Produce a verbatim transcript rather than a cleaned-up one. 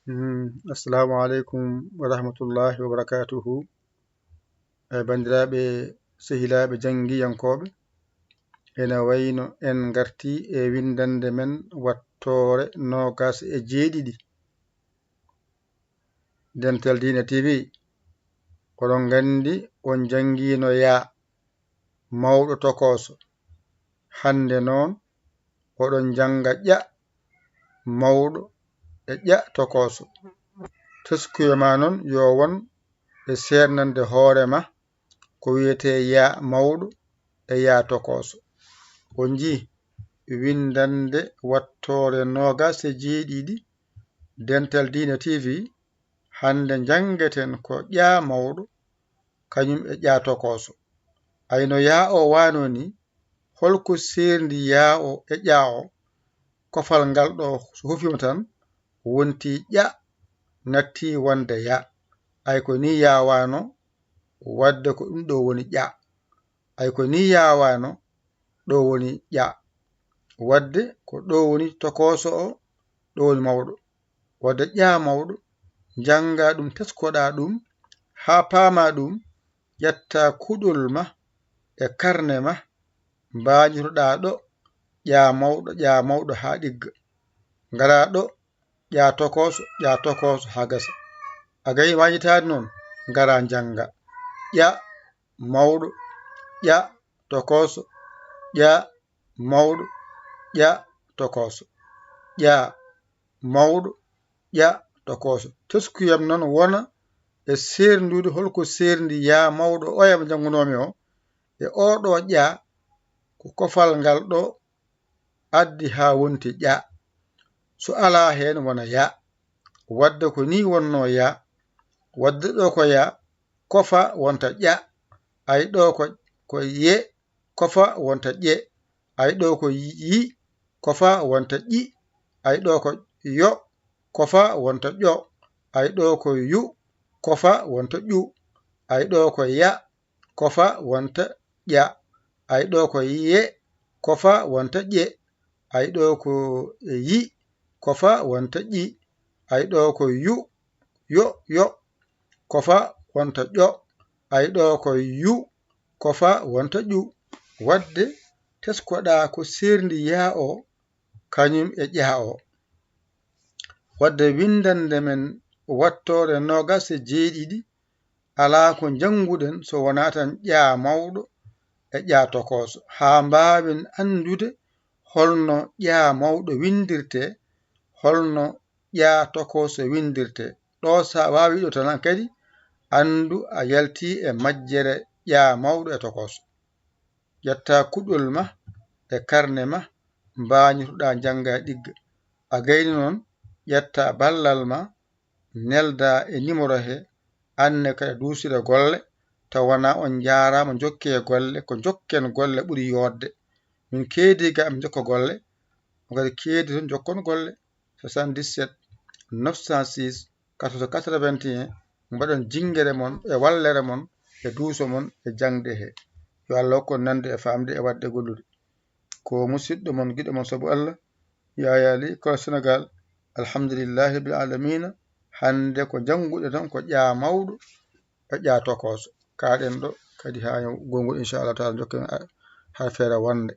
Mhm. Assalamu aleykum wa rahmatullahi wa barakatuhu. E banndiraaɓe, sehilaaɓe janngiyankooɓe, ena wayno en ngartii e winndannde men wattoore noogaas e jeeɗiɗi. Dental Diina T V, oɗon nganndi on janngiino yaa mawɗo tokooso. Hannde noon, oɗon njannga ƴa mawɗo e ƴa tokooso. Teskuya ma noon yo won e seernande hoore ma ko wiyetee yaa mawɗo e yaa tokooso. On njii winndannde wattoore noogaas e jeeɗiɗi Dental Diina T V, hannde njanngeten ko ƴa mawɗo, kañum e ƴa tokooso. Ay no yaa o waano ni, holko seerndi yaa o e ƴa o? Kofal ngal ɗo so hufiima tan, wonti ƴa, natti wonde ya. Ay ko ni yaa waano, wadde ko ɗum ɗo woni ƴa. Ay ko ni yaa waano, ɗo woni ƴa. Wadde ko ɗo woni tokooso o, ɗo woni mawɗo. Wadde ƴa mawɗo, njannga ɗum, teskoɗa ɗum, haa paama ɗum, ƴetta kuɗol ma e karne ma, mbañotoɗa ɗo ƴa mawɗo, ƴa mawɗo haa ɗigga. Ngara ɗo ƴa tokooso, ƴa tokooso haa gasa. A gayi wañitaade noon, ngara njannga. Ƴa mawɗo, ƴa tokooso, ƴa mawɗo, ƴa tokooso, ƴa mawɗo, ƴa tokooso. Teskuyam noon wona e seerndude holko seerndi yaa mawɗo oya mo njanngunoomi o, e oo ɗo ƴa, ko kofal ngal ɗo addi haa wonti ƴa. So alaa heen wona ya. Wadde ko ni wonnoo ya. Wadde ɗo ko ya, kofa wonta ƴa. Ay ɗo ko, ko ye, kofa wonta ƴe. Ay ɗo ko yi, kofa wonta ƴi. Ay ɗo ko yo, kofa wonta ƴo. Ay ɗo ko yu, kofa wonta ƴu. Ay ɗo ko ya, kofa wonta ƴa. Ay ɗo ko ye, kofa wonta ƴe. Ay ɗo ko yi, kofa wonta ƴi. Ay ɗo ko yu, yo, yo, kofa wonta ƴo. Ay ɗo ko yu, kofa wonta ƴu. Wadde teskoɗa ko seerndi yaa o, kañum e ƴa o. Wadde winndannde men wattoore noogaas e jeeɗiɗi, alaa ko njannguɗen so wonaa tan ƴa mawɗo e ƴa tokooso, haa mbaawen anndude holno ƴa mawɗo winndirtee, holno ƴa tokooso winndirtee. Ɗo so a waawii ɗo tan kadi, anndu a yaltii e majjere ƴa mawɗo e tokooso. Ƴetta kuɗol ma e karne ma, mbaañotoɗa njannga e ɗigga. A gayni noon, ƴetta ballal ma, nelda e nimoro he, aan ne kadi duusira golle, taw wonaa on njaaraama, njokkee golle, ko njokken golle ɓuri yooɗde. Min keedi ga, min njokka golle, on kadi keedi toon njokkon golle. Soixante-dix-sept neuf cent six quatorze quatre-vingt-un, mbaɗon jinngere mon e wallere mon e duuso mon e jaŋde he. Yo Allah hokku on nande e faamde e waɗde gollude. Ko musidɗo mon, giɗo mon sabu Allah, Yaya Ly, Kola Senegal. Alhamdulillahi rabbil alamina. Hannde ko jannguɗen tan ko ƴa mawɗo e ƴa tokooso. Kaaɗen ɗo kadi haa gonngol, inchallahu taala, njokken a-, haa feere wonnde.